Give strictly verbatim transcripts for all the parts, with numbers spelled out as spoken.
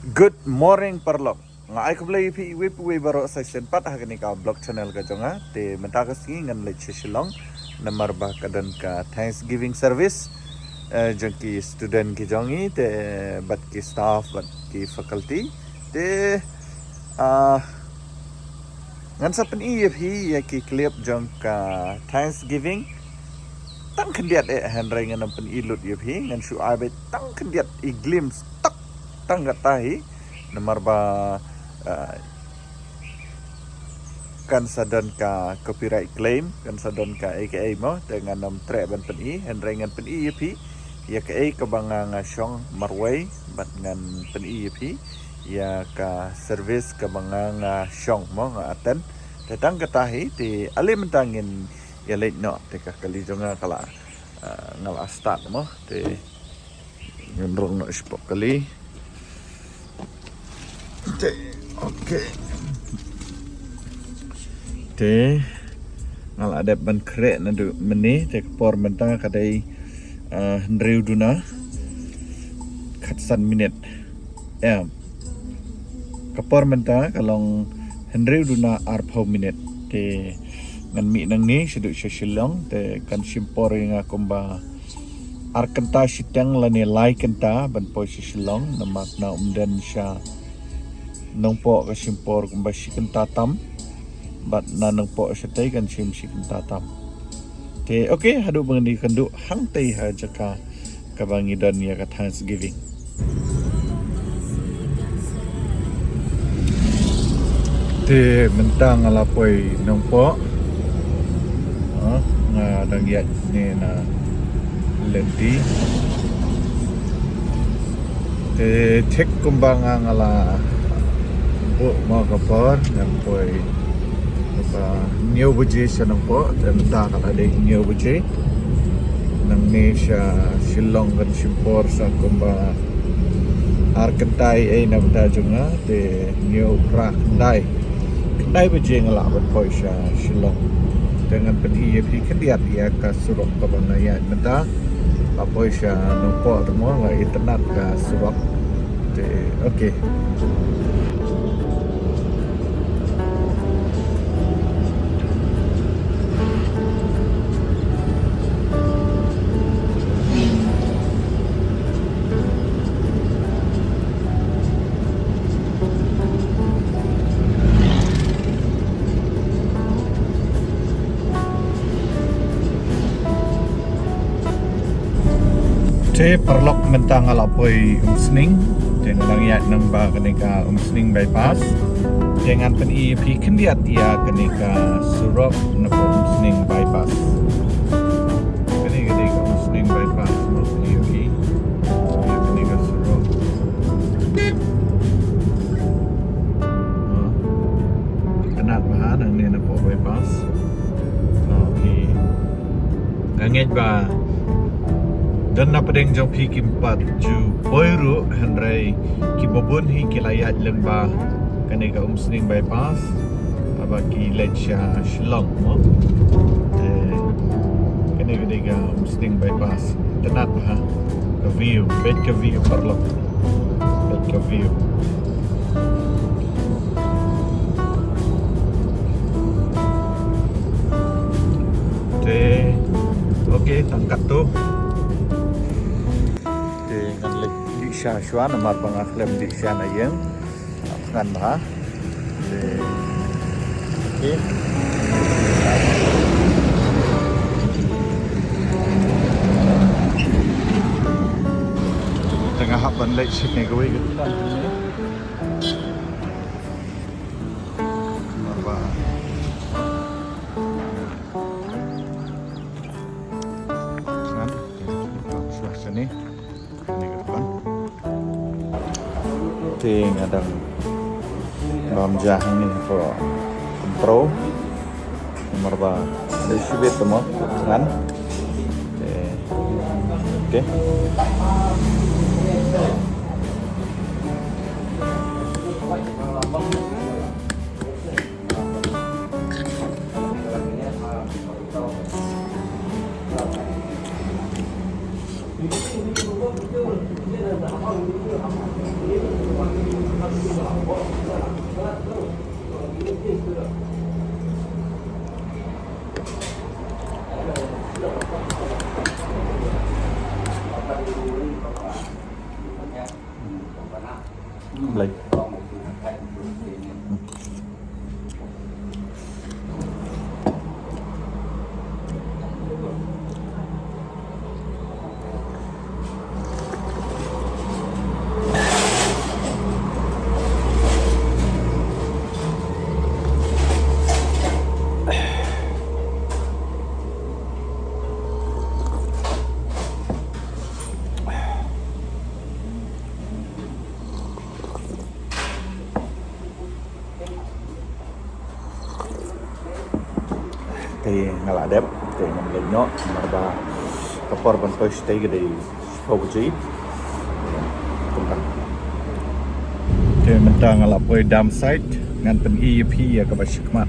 Good morning paralok. Nga ai khublei ïa phi iwei pa iwei baroh sa shisien pat ha kane ka vlog channel ka jong nga. Te mynta ka sngi ngan leit sha Shillong namar ba ka don ka Thanksgiving service, eh, jong ki student ki jong ngi te bad ki staff bad ki faculty. Te, ah, ngan sa pyni ïa phi ïa ki clip jong ka Thanksgiving. Tang khyndiat eh, hynrei ngan ym pyni lut ïa phi, ngan shu ai beit tang khyndiat i glimpse tok tang kata hi. Namar ba, ah, kan sa don ka copyright claim, kan sa don ka A K A mo, te ngan ym treh ban pyni, hynrei ngan pyni ïa phi ïa kaei kaba nga nga shong marwei bad ngan pyni ïa phi ïa ka service kaba nga nga shong mo, nga attend. Te tang kata hi, te ale mynta ngin ïa leit noh, te ka kali jong nga ka la, ah, nga la start mo, te ngan rung noh shapoh kali. Te, okay. Te nga la dep ban khreh naduh mynne, te ka por mynta ka dei, ah, hynriew duna khatsan minit. Em. Ka por mynta ka long hynriew duna arphew minit. Te ngan mih nangne shaduh sha Shillong, te kan shim por ïa nga kumba ar kynta shiteng lane lai kynta ban poi sha Shillong, namar na Umden sha Nongpoh ka shim por kumba shi kynta tam, bad na Nongpoh shatei kan shim shi kynta tam. Te, okay, haduh ba ngan ïakynduh hangtei ha jaka kaba ngi don ïa ka Thanksgiving. Te mynta nga la poi Nongpoh. Ah, nga dang ïaid ne na lynti. Te thik kumba nga nga la buh mo ka por, ngan poi kumba hynñiew baje sha Nongpoh, te mynta ka la dei hynñiew baje. Nangne sha Shillong kan shim por sa kumba ar kynta ei na bynta jong nga, te hynñiew, phra, khyndai. Khyndai baje nga lah ban poi sha Shillong. Te ngan pyni ïa phi khyndiat ïa ka surok kaba nga ïaid mynta. Ba poi sha Nongpoh te mo la itynnad ka surok. Te, okay. Te paralok, mynta nga la poi Umsning, te nga dang ïaid nang ba kane ka Umsning bypass. Te ngan pyni ïa phi khyndiat ïa kane ka surok na ka Umsning bypass. Kane ka dei ka Umsning bypass mo, ïa phi. Ïa kane ka surok. Itynnad bha nangne na pdeng bypass. Okay. Nga ngeit ba don na pdeng jong phi kim pat ju poi ruh, hynrei kiba bun hi ki la ïaid lyngba kane ka Umsning bypass haba ki leit sha Shillong mo. Te kane ka dei ka Umsning bypass. Itynnad bha ka view, bad ka view paralok. Bad ka view. Te, okay, tang katto. Te ngan leit dih sha shuwa namar ba nga khlem dih sha na ïing. Ngan bha. Te, okay. Te nga hap ban leit shane kawei ka dukan. Marba. Ngan, te, shuwa shane. Kane ka dukan. Te nga dang bam ja hangne hapoh Kynthro. Marba dei shibit te mo ngan. Te, okay. Blei. Te nga la dep, te ngam leit noh, namar ba ka por ban poi shatei ka dei shiphew baje. Kumta. Te mynta nga la poi dam site, ngan pyni ïa phi ïa kaba shakhmat.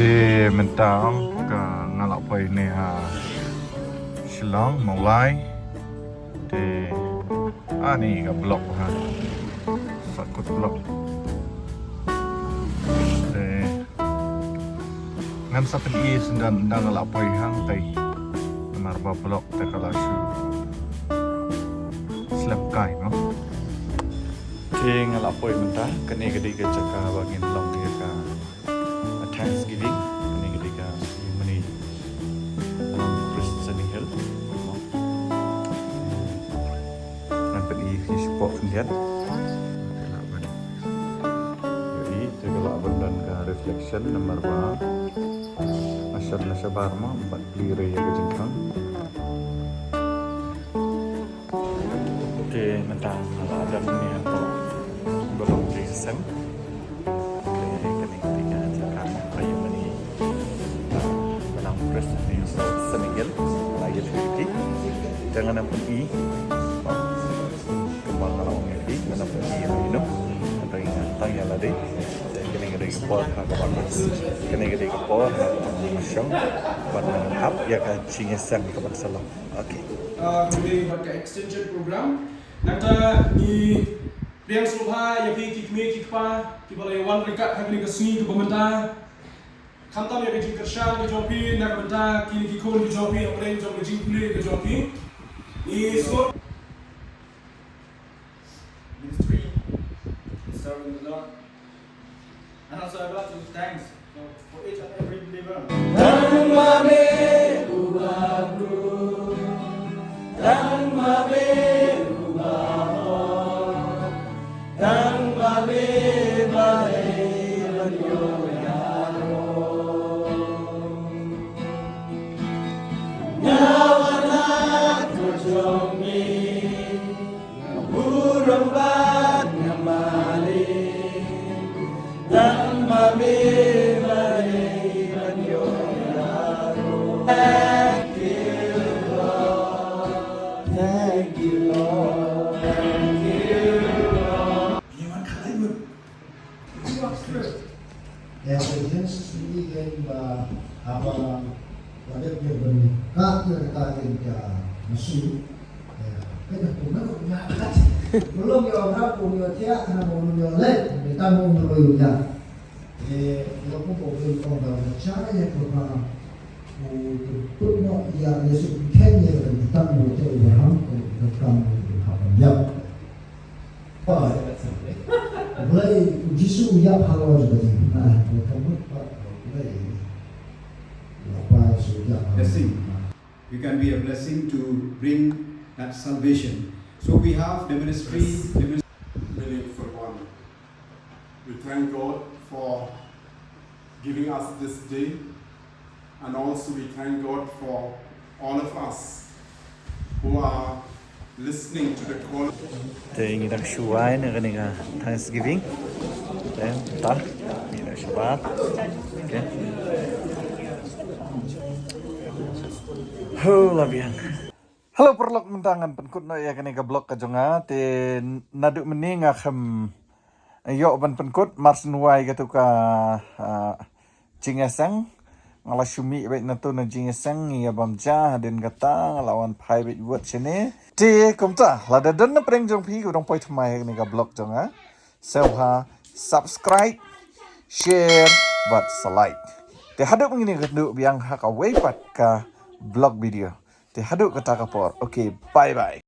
Te mynta ka nga la poi ne ha Shillong, Mawlai. Te ani ka block ha. Sakut block. Te ngan sa pyni shuwa ynda nga la poi hangtai. Namar ba block te ka la shu slem kai, no? Te nga la poi mynta, kane ka dei ka jaka ba ngin long ïa ka Thanksgiving, kane ka dei ka ceremony, um, Christian Hill. Ngan pyni ïa phi shapoh khyndiat. Ïohi, te ka lah ban don ka reflection namar ba nga shon nga shabar mo, bad plie re ïa ka jingkhang. Te mynta nga la dep ne hapoh Balang Ri Seng. Te kane ka dei ka jaka ba ïa mane Balang Press ne Senegel la ïa phi. Te ngan ym pyni. Kumba nga la ong ïa phi, ngan ym pyni ïa phi, no. Ngan tang ïa lade. Te kane ka dei ka por ha kaba nga, kane ka dei ka por ha kaba nga shong bad ngan ap ïa ka jingïaseng kaba sa long. Okay. Ah, khublei bad ka extension program. Nangta ngi pdiang sngewbha ïa phi ki kmie ki kpa kiba la ïa wan ryngkat ha kane ka sngi kaba mynta. Khamtam ïa ka jingkyrshan ka jong phi na ka bynta kine ki khun ki jong phi hapdeng jong ka jingpule ka jong phi. Ngi sngewbha ministry, serving the Lord. And also I want to thanks for, for each and every believer. Tang ma me u ba bru, tang ma me u ba hor, tang ma me balei ban ïoh ïa u. Nga wan ha ka jong me. Burom bad nga mane, tang ma me balei ban ïoh ïa u. Thank you, Lord. Thank you, Lord. Thank you, Lord. Ïa ka Genesis ni, ïa ba haba la dep ïa ban kat ïa kata ïa ka masu. Ïa ka pun na ïa kat. Belum ïa orang pun ïa tia kana pun ïa leh. Kita mau ngeroy ïa. Eh, ïa pun pun ïa pun ba cha ïa pun ba u pun no ïa Yesu ken ïa kita mau ïa Abraham ko kita mau ïa. Blei, u Jisu u ïap halor jong ka jingpynah, u ka mut pat Blei. U Blei u ïap halor. Blessing. You can be a blessing to bring that salvation. So we have the ministry, the ministry Meaningful one. We thank God for giving us this day, and also we thank God for all of us who are listening to the call. Te ngi dang shu wai na kane ka Thanksgiving. Te ta ngi dang shu wai. Okay. Ho la biang. Hello paralok, mynta ngan pynkut noh ïa kane ka vlog ka jong nga. Te naduh mynne nga khlem ïoh ban pynkut, mar shu wai katu ka, ah, jingïaseng. Nga la shu mih beit na tu na jingïaseng, ngi ïa bam ja, hadien kata nga la wan phai beit wut shane. Te kumta, lada don na pdeng jong phi, u dang poi thymmai ha kane ka vlog jong nga, sngewbha subscribe, share bad sa like. Te haduh ngin ïakynduh biang ha kawei pat ka vlog video. Te haduh kata ka por. Okay, bye bye.